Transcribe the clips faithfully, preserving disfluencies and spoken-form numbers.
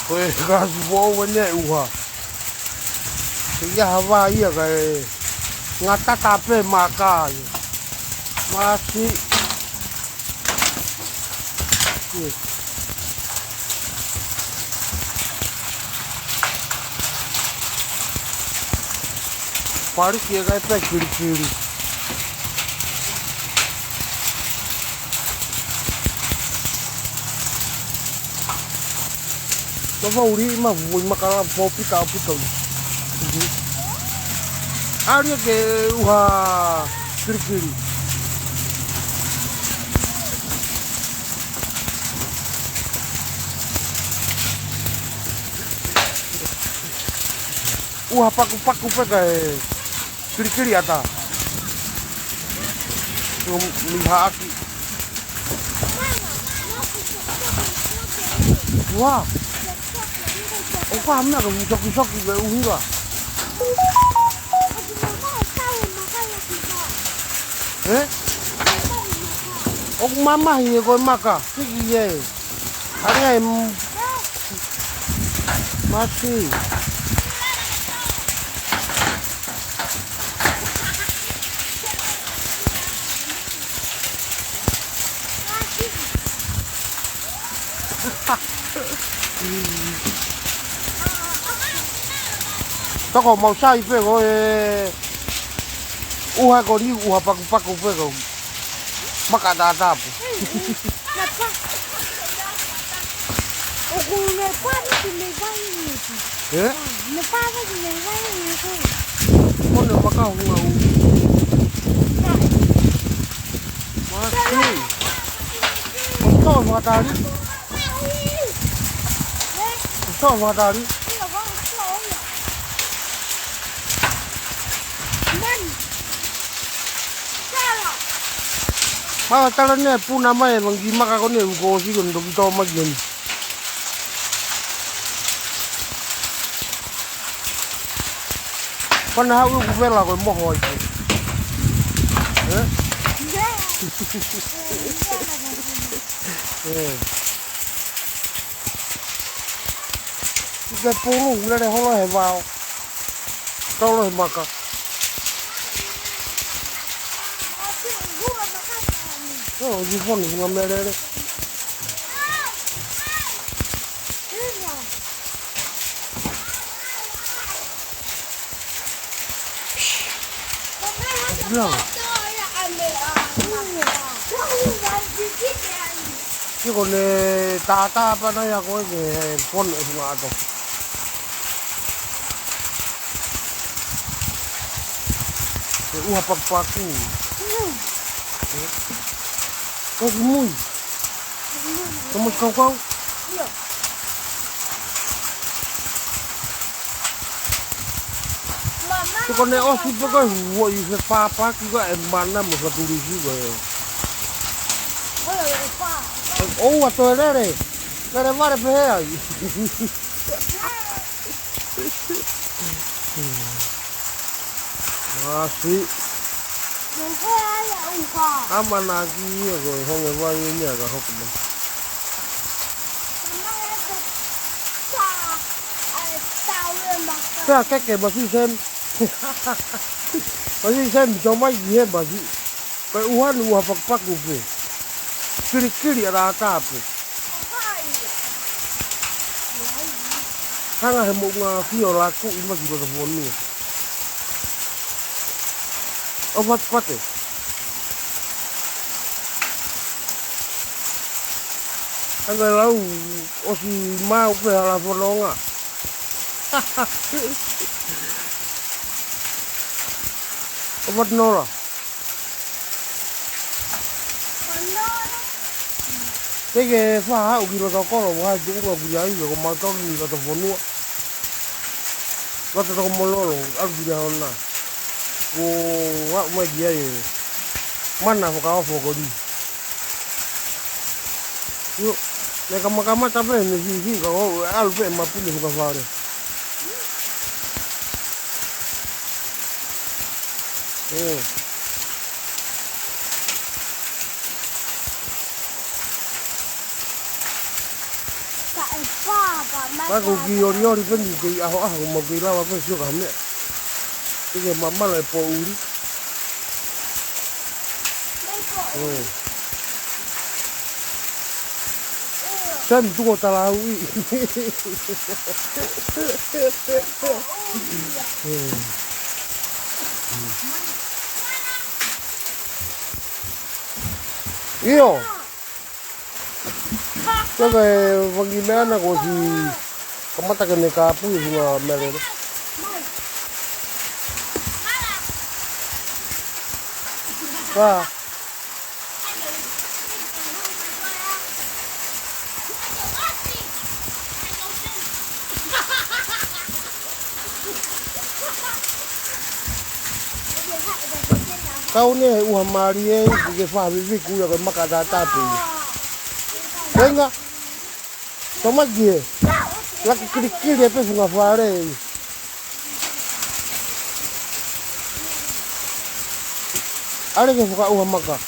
Ko e kasi foʻou ʻeni ʻuha. Ko ia ha vai ia kae ngatata pē maka ia. Masi. Pali ki e kai pē kilikili. Nofo uri ma fui makala fo pika o pika uri. Ali ke ʻuha kilikili. ʻUha pakupaku pē kae kilikili ʻatā. Ko mi haʻaki. Ua. ʻOku ʻi ai ha meʻa ko e sokisoki ke ʻuhila. Ē? ʻOku mamahi ē ko e maka. Siki ē. Hanga e m-, masi. Toko mau sai pē ko e ʻuha ko eni ʻuha pakupaku pē ko. Maka tātāpu. Napa. ʻOku ne pāni ki me vai ni. Ē? Ne pāni ki me vai ni. Ko ne maka hunga u. Masi. ʻOku tō fakatali. ʻOku tō fakatali. Mani. Maka tala ne puna mai e vangi maka ko ne uko o siko ni toki tō mai ki heni. Pana hau uku vela ko e moho ai. Ē? Ē. Ke pulu, lele holo he vao. Tolo he maka. ʻŌ, ʻi fonu, ngā melele. Ia. Ia ko ne tātā pana ia ko e ke fonu e funga ato. Ke ʻuha pakupaku. Ko ki mui. Ko mui kaukau. Ko ne ʻosi pē ko e huo i he pāpaki ko e mana mo e fatulisi ko e. ʻOua toe lele. Lele vale pehē ai. Masi. Amanaki ia ko e honge vai ʻeni ka hoko mai. Pea keke masi sen. Masi sen, tō mai ki he masi. Ko e ʻuha ni ʻuha pakupaku pē. Kilikili ʻatā pē. Hanga he moʻunga fio laku i masi ko e fonua. ʻO patipate. Hanga lau ʻosi mau pē hala fononga. ʻO patinola. Te ke faʻa haʻu ki loto kolo, ʻoku ʻi ai e tuʻunga ʻoku ʻi ai, ko mautolu ʻi loto fonua. Loto toko mololo, ʻalu ki he hona. ʻO aʻu mai ki ai e mana fakaofo ko eni. ʻIo, ne kamakamata pē, ne hihi, ka ʻo, ʻalu pē, mapule fukafale. ʻE. Ka Ka ko ki olioli pē ni kei ʻaho ʻaho, mau kei lava pē sio ka meʻa. Ke ke mamala e poʻuli. Mm. Sai, tuku ʻo talauʻi. ʻIo. Ko e vangi meʻa na ko si kamata ke ne kāpui hunga melele. Ka. Kau ne he ʻuha mālie, ʻi ke faha viviku ia ko e maka tātā pē ia. Feinga, tō mai ki he. Laku kilikili e pē funga fale. ʻAle ke fakaʻuha maka.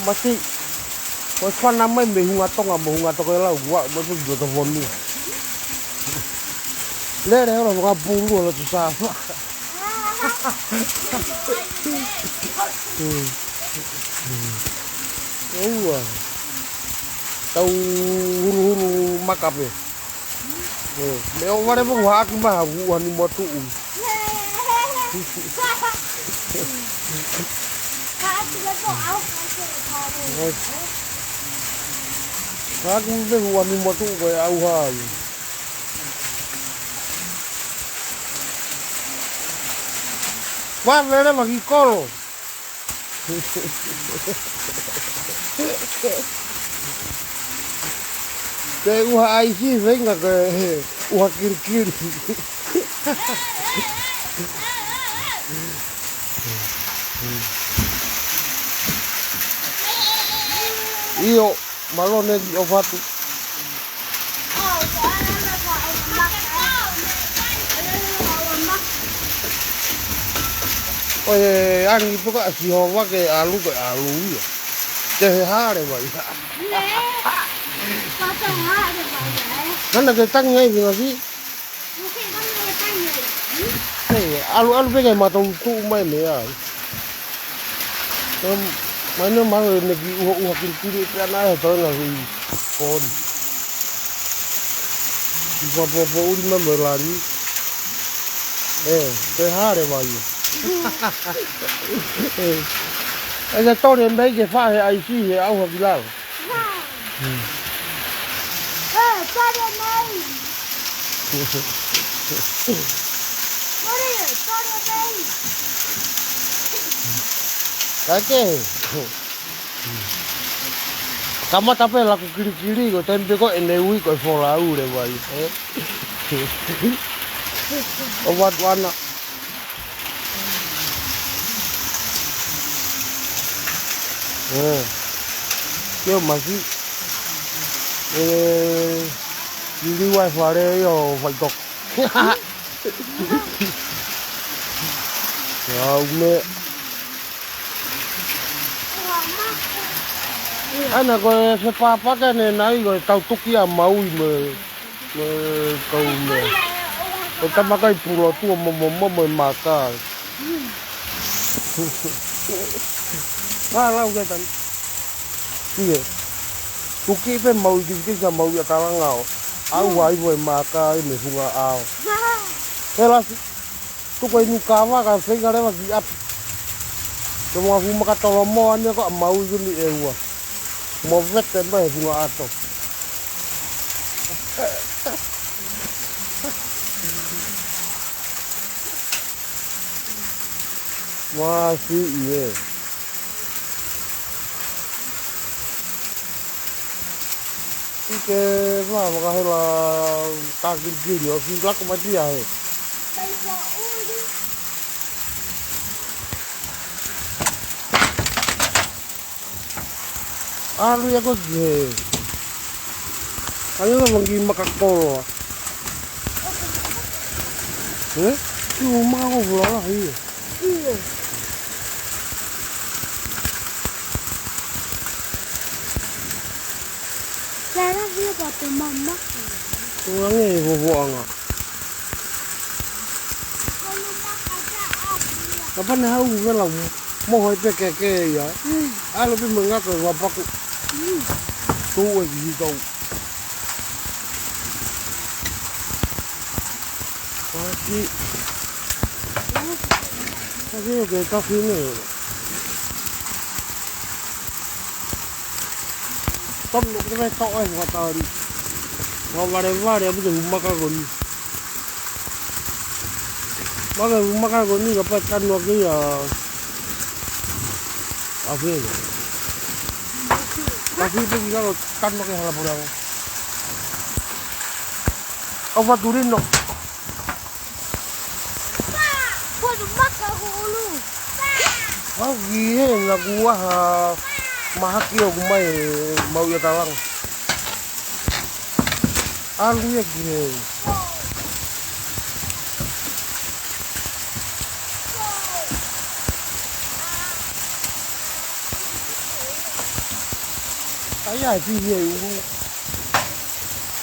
Mati, ko e fana mai mei Hunga Tonga mo Hunga Tokelau, ua, mo e puki ko Tofonu. Lele ora faka pulu ora tu safa. Hmm. Hmm. ʻOua. Tau huluhulu maka pē. ʻE, me o vale mo haʻaki maha vuʻa ni mo tuʻu. Haʻaki me vuʻa ni mo tuʻu ko e ʻauha ai. Vavele ma ki kolo. Ke ʻuha ʻaisi, feinga ke ʻuha kilikili. ʻIo, malone ki o fatu. ʻOi, angi puka a Sihova ke ʻalu, ke ʻalu ia. Te he hale mai. Nana ke tangi ai vinga si. Hei, ʻalu, ʻalu pē ke mātou tuʻu mai mei ai. Em, mai ne mau ne ki ʻuha, ʻuha kilikili pē ana e toenga hui koni. Ki fua popo uri mai mo e lali. ʻE, te hale mai. ʻE, ʻe ke tole mai ke fahe ʻaisi he ʻauha ki lalo. Ka ke. Kamata pē laku kilikili ko tempe ko ʻene ui ko e folau le vai, ē? ʻO vatu ana. ʻE. Ke o masi. ʻE. Liliu ai fale ʻo faitoko. Au me. Ana ko e fepapa ke ne nai ko e tau tuki a maui me. Ko e kau mea. Ko e tamakai pulo tua mo mo mo mo e maka. Ka lau ke tani. Ie. Tuki pe mau i kikisa mau i a talangao. Au ai mo e maka ai me funga ao. He lasi. Tuku e nuka vaka feinga leva ki ʻapi. Ke mo afu maka tolomoa ne ko a mau i kuni e ua. Mo vete mai he funga ato. Masiʻi ē. ʻI ke vā, vakahela tā kilikili ʻo si lako mai pia he. ʻAlu ia ko ki he. Ai ʻo mangi maka koloa. Ē? Ki o maka ko fulala ia. Ia. Ara via pa te mama. Ko ange e vovoʻanga. Ka pane hau vela mo. Mo hoi pe ke ke ia. Mm. Alo pe mo ngako e vapaku. Mm. Tō e ki tau. Kasi. Kasi ke kasi ne. Tom no ke me to e vatari. Mo vale vale abu te maka koni. Maka maka koni ka pa tanu ke ia. Afe. Kasi pe ki kalo tanu ke hala pulang. Au faturino. Ko e maka ko ulu. Au ki he na kuaha mahaki o kumai mau ia talang. Alu ia ki he. Ai ai, pi he ulu.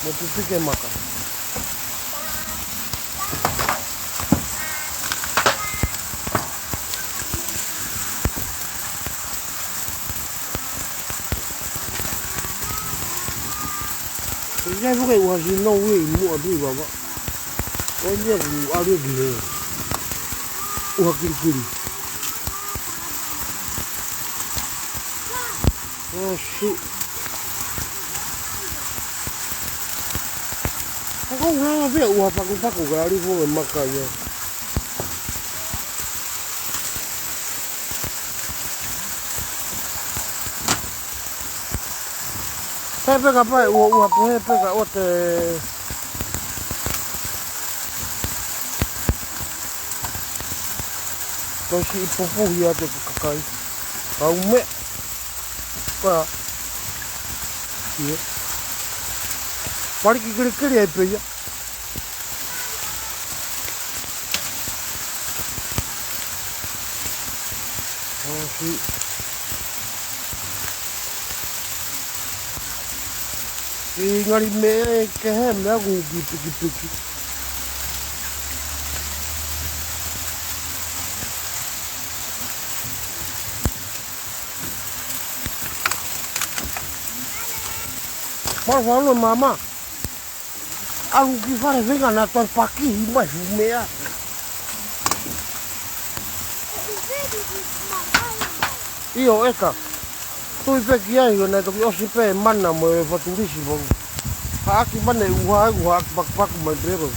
Mo pipike maka. Ke kai fuke uha si no ue i mua tui vava. O ia ku alu ki he. Uha kilikili. Oh, shoot. Ako ngā pē ua pakupaku ka ali fo e maka ia. He peka pae ua ua pē, he peka o te. Ko si i pupuhi atu ki kakai. Au me. Ka. Ia. Pali ki kilikili ai pē ia. Asi. I ngari me ke he mea ku ki pikipiki. Mau falu mama. Alu ki fale fenga na toi paki i mai fu mea. Io eka. Tui pe ki ai, o nai toki osi pe mana mo e faturisi mo. Haaki mana e uha, uha pakupaku mai pe ko.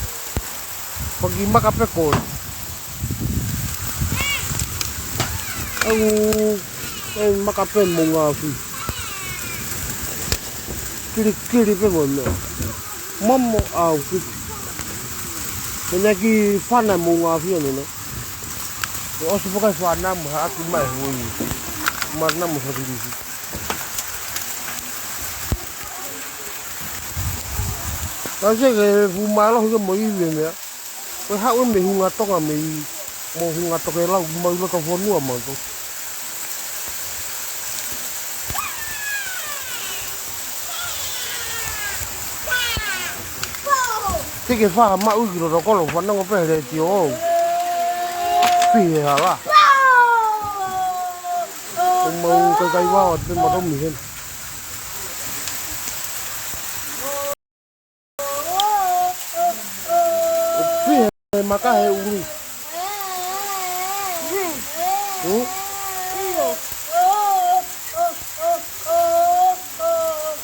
Paki maka pe ko. Au, e maka pe mo ngā fi. Kilikili pe mo mea. Momo au ki. Pena ki fana mo ngā fi anu ne. Ko osi pokai fana mo haaki mai hui. Mana mo faturisi. Kasi ke fu mālohi ke mo ivi e mea. Ko e haʻu e mei Hunga Tonga mei, mo Hunga Tokelau, mau i loto fonua mau to. Tike fā maʻu ki loto kolo, fanongo pē he letiō. Pihē hala. Ko mau kakai vao, te matomi heni. Pihē maka he ulu. Hmm?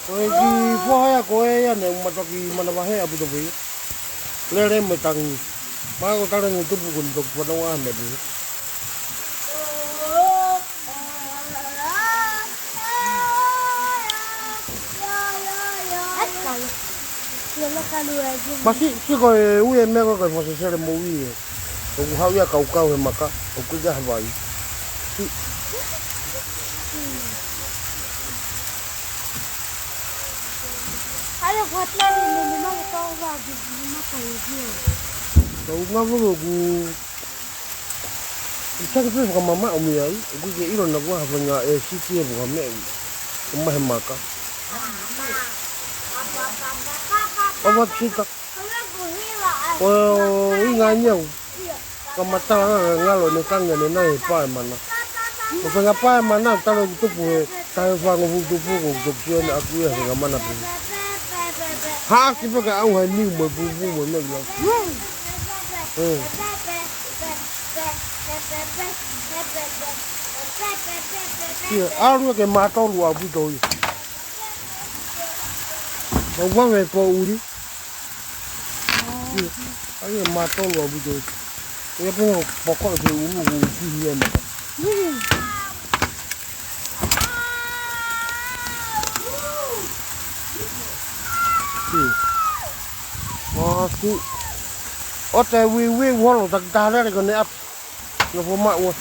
Ko e ki foha ia ko e ia ne umatoki manavahē apu toki. Lele mo e tangi. Maka ko tala ne tupu ko ne toki fanongo ane pē. Masi, si ko e ui e mea ko e fosesele mo ui e. ʻOku haʻu ia kaukau he maka, ʻoku ʻikai ha vai. Si. Ai, ʻoku ʻatali mo mo maka kau va ki mo maka i ki. Kau ngā volo ku. Taki pē fakamamaʻo mei ai, ʻoku ke ʻilo na kua ha fainga e siki e fakameʻi. Ko mahe maka. ʻO matuta. ʻO, ʻo, ʻi ngā niau. Ka matala ngalo ne kangi ne nai he pae mana. ʻO fenga pae mana, talo ku tupu he, tae fanga fu tupu ko, ko kio ne aku ia he ngā mana pē. Haʻaki pē ka au hai niu mo e pupu mo e meʻa. ʻE. Ia, ʻalu ke mātolu ʻaupito ia. Mau vave pōʻuli. Ia, ʻai e mātolu ʻaupito ia. Ia pē poko e ulu, ʻo kihi e mata. Ia. Māsi. ʻO te uiui holo, taki taha lele ko ne ʻapi. Nofo maʻu.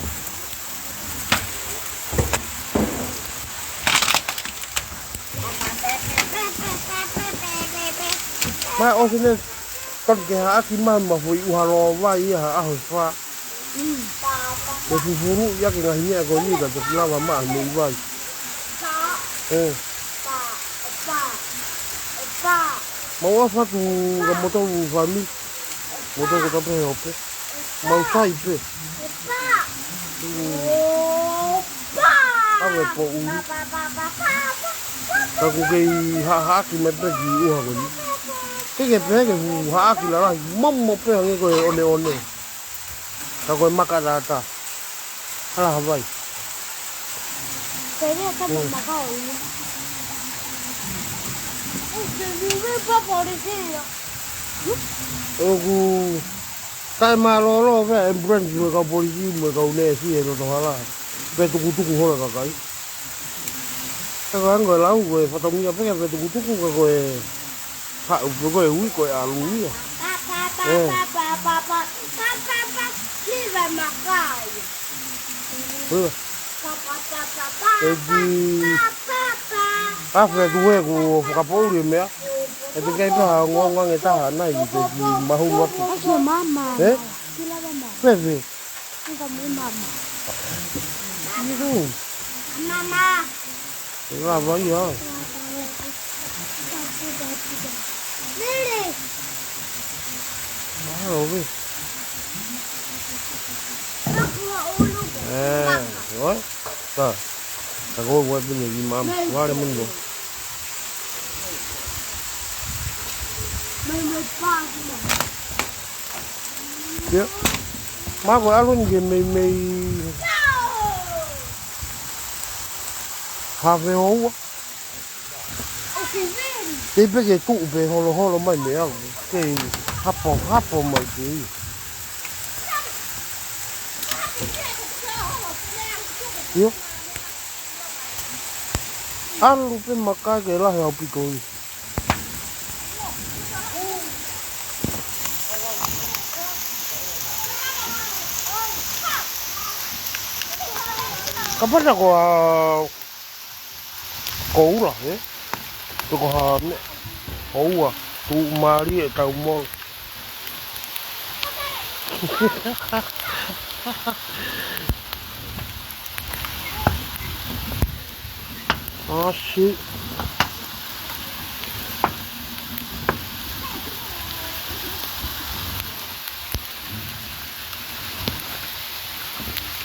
Mai ʻosi ne, tonu ke haʻaki mai ma fui ʻuha lōvai ia ha ʻaho e fā. Ke fufulu ia ke ngaahi meʻa ko eni ka toki lava maʻa mei vai. ʻE. Mau ʻofa atu ka moutolu fāmili. Moutolu ko tape he ope. Mau sai pē. ʻAve pōʻuli. Ka ku kei haʻahaʻaki mai pē ki ʻuha ko eni. Ke ke pehē ke hu haʻaki lalahi. Momo pē hangē ko e ʻoneʻone. Ka ko e maka lata. Hala Havai. Pehē ka ko e maka o ia. ʻOku taʻemālōlō pē ambulance mo e kau polisi mo e kau neesi he loto hala. Pe tukutuku holo e kakai. Ka ko e anga e lau ko e fatongia pē ke pe tukutuku ka ko e haʻu pē ko e ui ko e ʻalu ia. ʻE. Ua. ʻE ki afe atu he ku fakapoʻuli e meʻa. ʻE te kai pē ha ongoongo ange taha nai, te ki mahulu atu. That's your mama. ʻE? Sila mama. Pepe. Ika mo mama. Ihu. Mama. Ika vai ha. Lili. Mahalo pē. ʻE, oi. Ta. Ta ko ua pine ki mama. Wale mundo. Ia. Ma ko ʻalu ni ke meimei. Hafe houa. Kei pē ke tuʻu pē holoholo mai mei au. Kei hapo, hapo mai ke ia. Ia. ʻAlu pē makai ke lahi ʻaupito ia. Kapau ko ha koula, ē? Pe ko ha meʻa. Koula, tuʻumālie ʻetau mole. ʻAsi.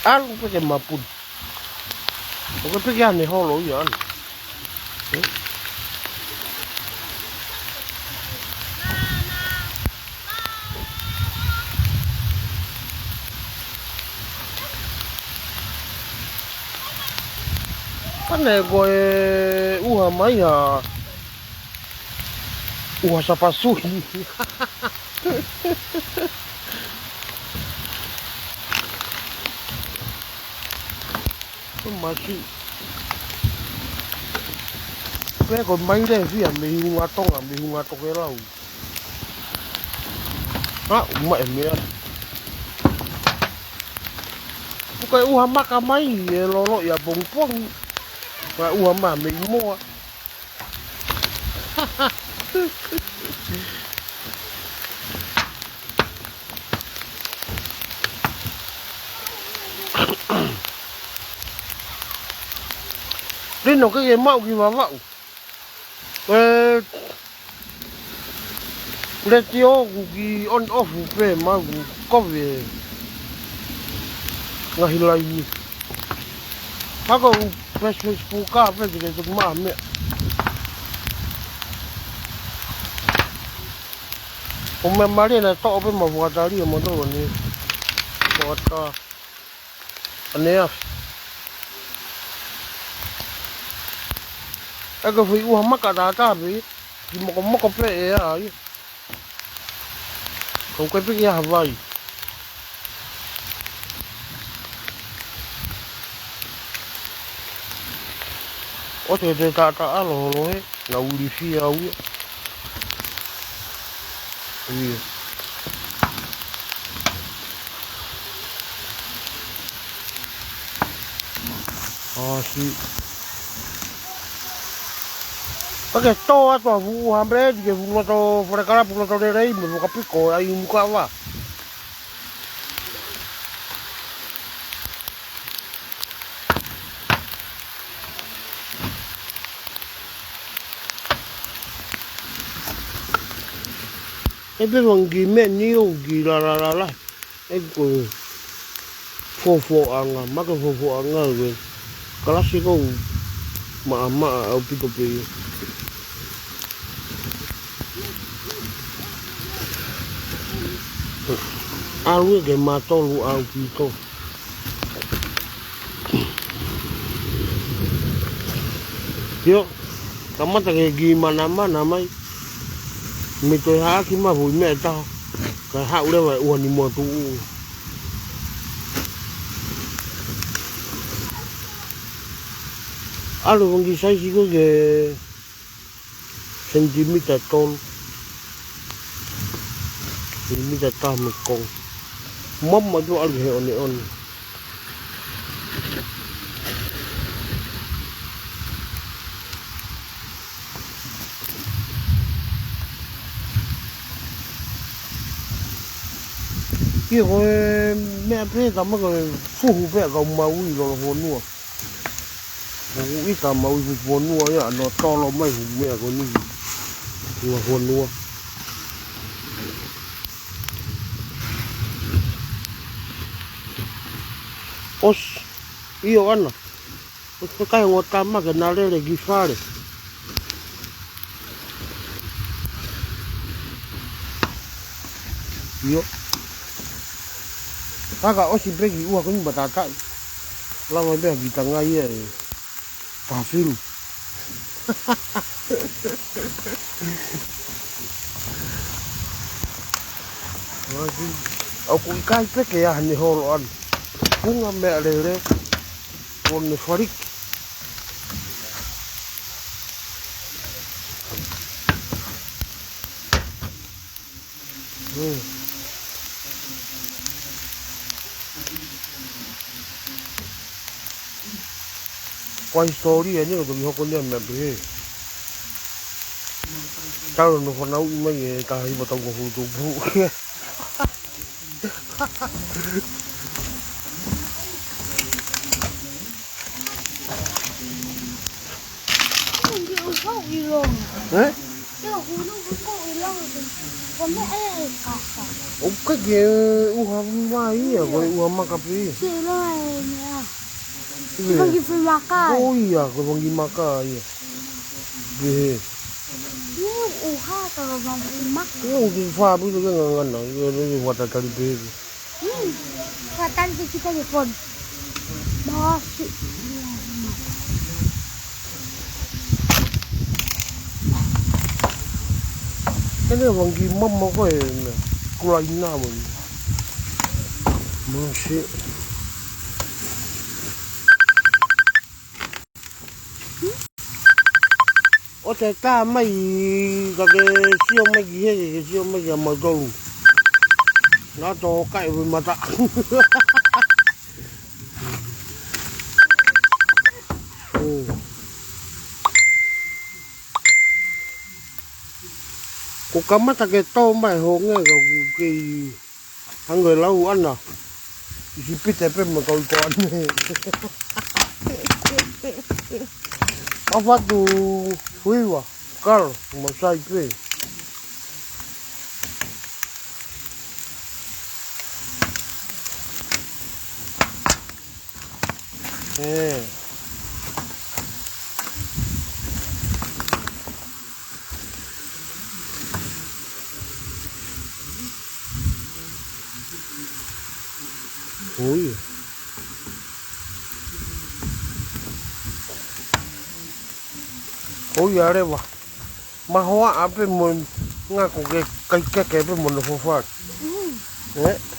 ʻAlu pē ke mapuni. ʻOku pē ke ane holo ia ane. Pane ko e ʻuha mai ha ʻuha sapasui. Ko masi. Pe ko mai le fia mei Hunga Tonga, mei Hunga Tokelau. Ha, uma e meʻa. Ko e ʻuha maka mai e lolo ia pongipongi. Ko e ʻuha mā mei moa. Lino ke ke maʻu ki Vavaʻu. Ko e Letiō ʻoku kiʻi on off pē, mau ʻoku kovi e ngaahi laini. Hako u pes pes puka pē te ke tuku maʻa meʻa. ʻO meʻa mali na toʻo pē ma fakatali e moto ni. Fakata. Anea. Eka fai ua maka tātā pē. Ki mokomoko pē ʻe ʻai. Kau kai pē ki ha vai. ʻO te te tātā alo holo he, na uli fia ua. Ia. ʻAsi. Pake tō atu a fuʻu hambredi ke fuʻu loto forekala fuʻu loto lelei mo fakapiko ai unu kava. E pe wangi me ni o ki la la la la. E ko fofoʻanga, make fofoʻanga ue. Kalasi ko maʻamaʻa ʻaupito pē ia. ʻAlu e ke matolu ʻaupito. Io, kamata ke ki manamana mai. Mei toe haʻaki ma hui meʻa ʻe taha. Ka haʻu leva e ua ni motu. ʻAlu wangi saisi ko ke sentimita tolu. Sentimita taha mo e konga. Mama tu ʻalu he ʻoneʻone. Ia ko e meʻa pē tama ko e fuhu pē kau maui lolo fonua. Ko u ita maui fuhu fonua ia, no tolo mai fu meʻa ko ni. Ua fonua. ʻOsi, io ana. ʻOsi te kai ngota ma ke na lele ki fale. Io. Haka ʻosi pē ki ua ko ni ma tātā. Lava pē ki tangai e. Tafilu. ʻOku ʻikai pē ke ʻi ai hano holo ʻana. Kunga meʻa lele. Ko ne faliki. Hmm. Ko e hisitōlia ni ʻoku toki hoko ni ʻa meʻa pehē. Tau no fanau mai e taha hiva tau ko hulu tō pū. Ē? ʻOku ke ke uha mai ia, ko e uha maka pē. Ē. Ko ia, ko e wangi maka ia. Pehē. Ia, ʻoku fāpito ke ngangana, ia, ia, ia, wata tali pehē. Hmm. Wata tali ke kita ke kon. Masi. Ene wangi mama ko e na. Kulaina mo ni. Masi. ʻO te tā mai, ka ke sio mai ki heke, ke sio mai ki a mautolu. Nā tō kai ui mata. Ō. Ko kamata ke tō mai honge ka ku kei Hangē lau ana. ʻIsi pite pē mo kau ko ane. Ka fatu huiva, kalo, mo sai pē. ʻE. ʻOi. ʻOi, ʻa leva. Mahoaʻa pē mo e ngako ke kai keke pē mo hono fafaki. ʻE?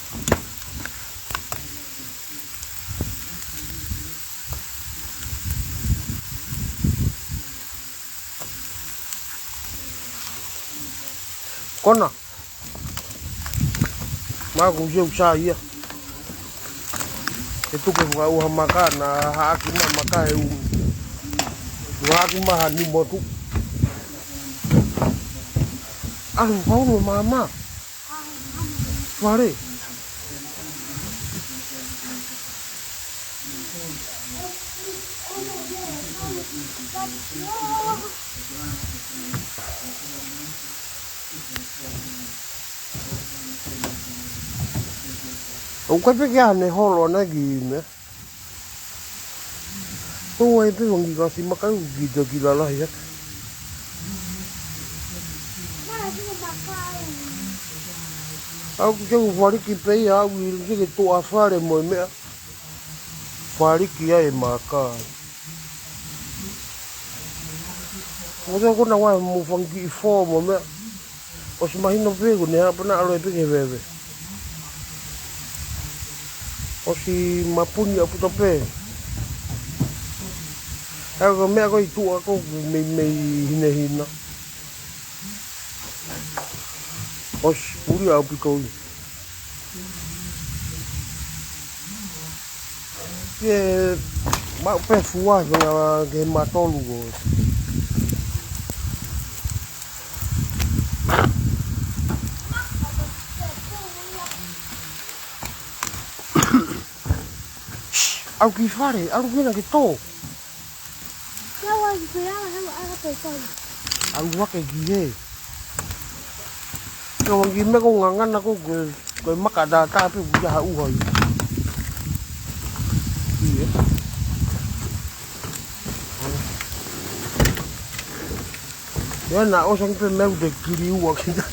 Kona. Maku se usa ia. He tuku e fuka ʻuha maka na haʻaki ma maka e u. Haʻaki ma ha ni motu. Alu kau no mama. Fale. ʻOku ʻikai pē ke ʻi ai hano holo ʻana ki mea. ʻOku ʻi ai pē wangi kasi makai ʻoku ki te ki lalahi atu. ʻOku ke u faliki pē ia ʻoku ʻi ai ke tuʻa fale mo e meʻa. Faliki ai e maka. ʻOku te kona wai mo fangi ʻi fō mo e meʻa. ʻOsi mahino pē ʻoku ne haʻu pē na ʻalu ai pē ke veve. ʻOsi mapuni ʻa puta pē. ʻA ko e meʻa ko ē ʻi tuʻa ko ē meimei hinehina. ʻOsi puli ʻaupito ia. Ke maʻu pē fua ke, ke matolu ko. ʻAlu ki fale, ʻalu ki na ke tō. Kau ai ki ala hau ala pē kau. ʻAlu hake ki he. Kau ai ki me ko ngangana ko, ko, ko e maka tātā pē ʻoku ʻi ai ha ʻuha ia. ʻIa. Ia na ʻosi ange pē meʻa ʻoku te kili ua ki na.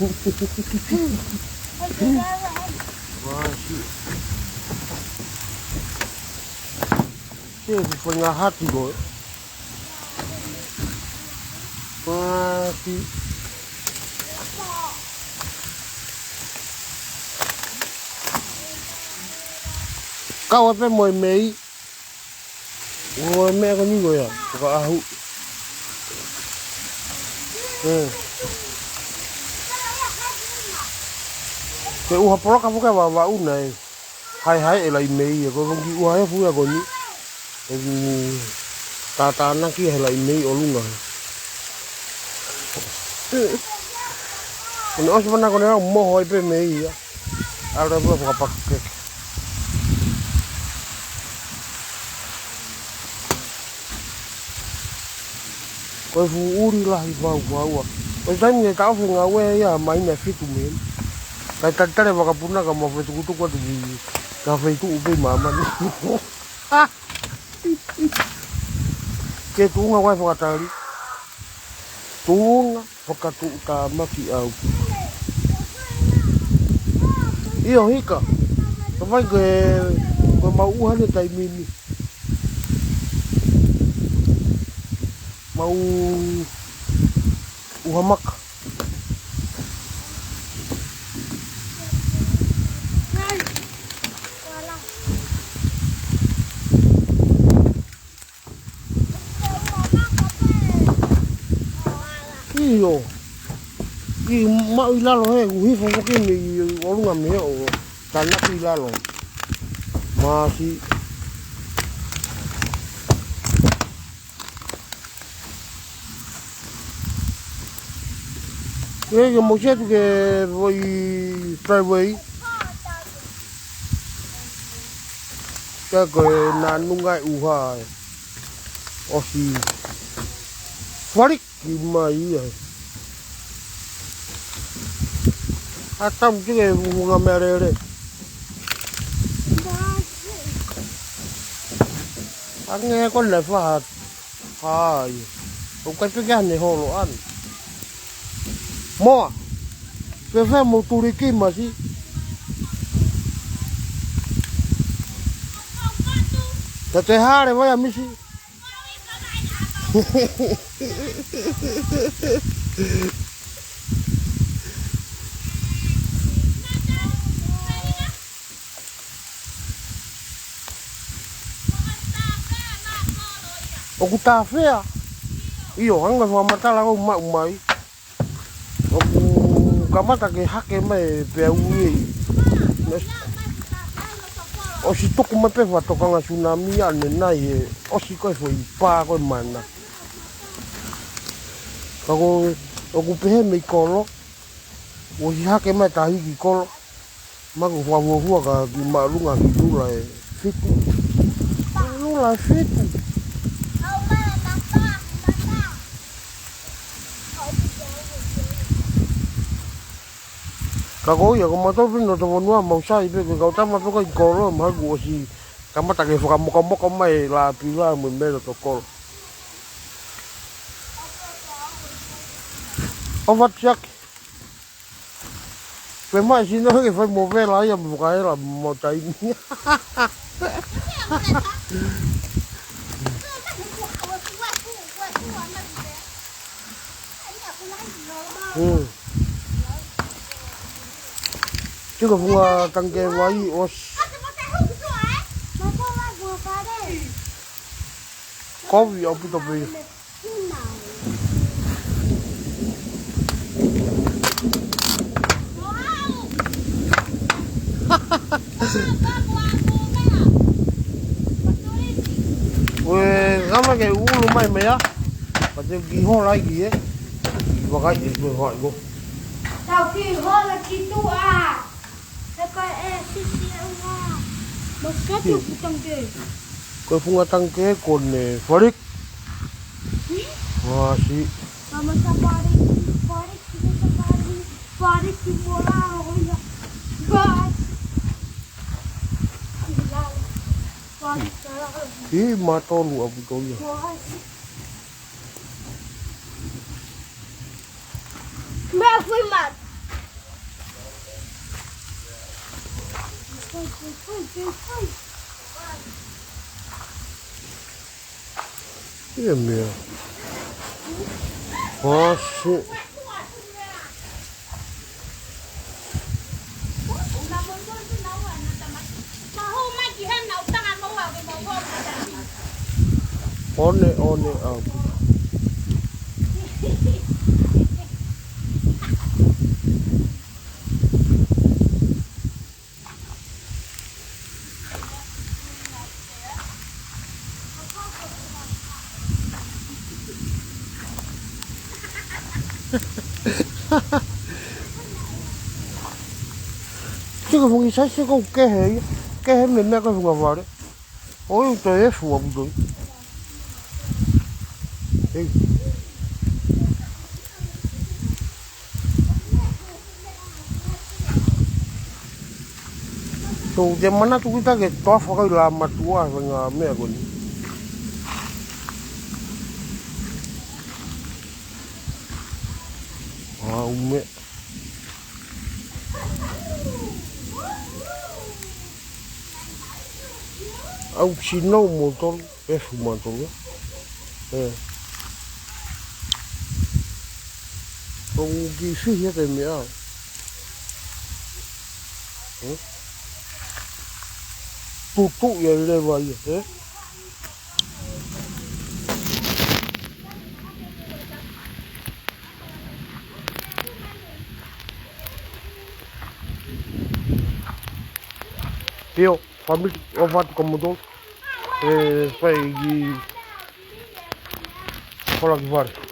Masi. Ke ku fanga hati ko. Masi. Kau ai pē mo e mei. Mo e meʻa ko eni ko ia, ko ka ahu. ʻE. Ke ʻuha poloka foki ʻa Vavaʻu na ē. Haehae e laʻi mei ē, ko e konga kiʻi ʻuha he fuʻu ia ko eni. ʻE tātānaki he laʻi mei ʻolunga. Ko ʻene ʻosi mana ko ʻene ʻalu moho ai pē mei ia. ʻAlu ai pē fakapakeke. Ko e fuʻu ʻuli lahi vau vaua. Ko e taimi ʻe taʻofi ngāue ia mai na fitu mei. Kai tatale vakapuna ka mo fetukutuku atu ki ka feituʻu pē māmani. Ke tuʻunga wai fakatali. Tuʻunga fakatuʻutāmaki au. ʻIo hika. Ka fai ko e, ko e mau ʻuha he taimi ni. Mau ʻuha maka. ʻIo. ʻI maʻu ʻi lalo he, ʻuhi fofo ke mei ʻolunga mei ʻo tānaki ʻi lalo. Masi. Ke ke mo siatu ke voi driveway. Ka ko e nā nunga e ʻuha e. ʻOsi. Faliki mai ia. ʻA tamu ke ke vunga mea lele. Ange ko ena fa. Hai. ʻOku ʻikai pē ke ʻi ai hano holo ʻana. Moa. Fēfē mo tuliki masi. Ka te hale vai a misi. ʻOku tāfea? ʻIo, hanga fakamatala ʻo maʻu mai. ʻOku kamata ke hake mai pea ui. ʻOsi tuku mai pē fakatokanga tsunami ʻanenai he ʻosi ko e foʻi pā ko e mana. Ka ko ʻoku pehē mei kolo, ʻosi hake mai tahi ki kolo. Maku fakafuofua ka ki māʻolunga ki lula ʻe fitu. Lula ʻe fitu. Ka ko ia, ko mātou pē ʻi loto fonua mau sai pē, ko e kau tama pē ko ē ʻi kolo, maku ʻosi kamata ke fakamokomoko mai lāpila mo e meʻa ʻi loto kolo. ʻO fatiaki. Pe mai sino he ke fai mo vela ia mo kaela mo taimi. Hmm. Tiko funga tangikē vai ʻosi. Kovi ʻaupito pē ia. ʻOe, kama ke ulu mai meʻa. Pea te u kiʻi hola ai ki ē. Vakai e, vakai ko. Tau kiʻi hola ki tuʻa. He ko e sisi e ua. Mo ke tu tangikē. Ko e funga tangikē ko eni falik. Hmm? Masi. Mama sa falik, falik, sa falik, falik, mola, hola. Falik. Falik, falik. Ih, matolu ʻaupito ia. Masi. Meʻa fui mat. Ia meʻa. Masi. One, one, au. Tiko fungi sai se ko kehe ia. Kehe me meʻa ko funga vale. ʻOi, ʻoku toe efu ʻaupito. Ei. So, te manatu kita ke toa fakai la matua he ngaahi meʻa ko eni. ʻA, ʻū meʻa. ʻAu sino mo tolu. Efu mātou, ē? ʻOku kiʻi fihi ʻa e meʻa. Ē? Tutu ia leva ia, ē? Pio. Family, ʻofa atu kimoutolu. ʻE fai ki hola ki vale.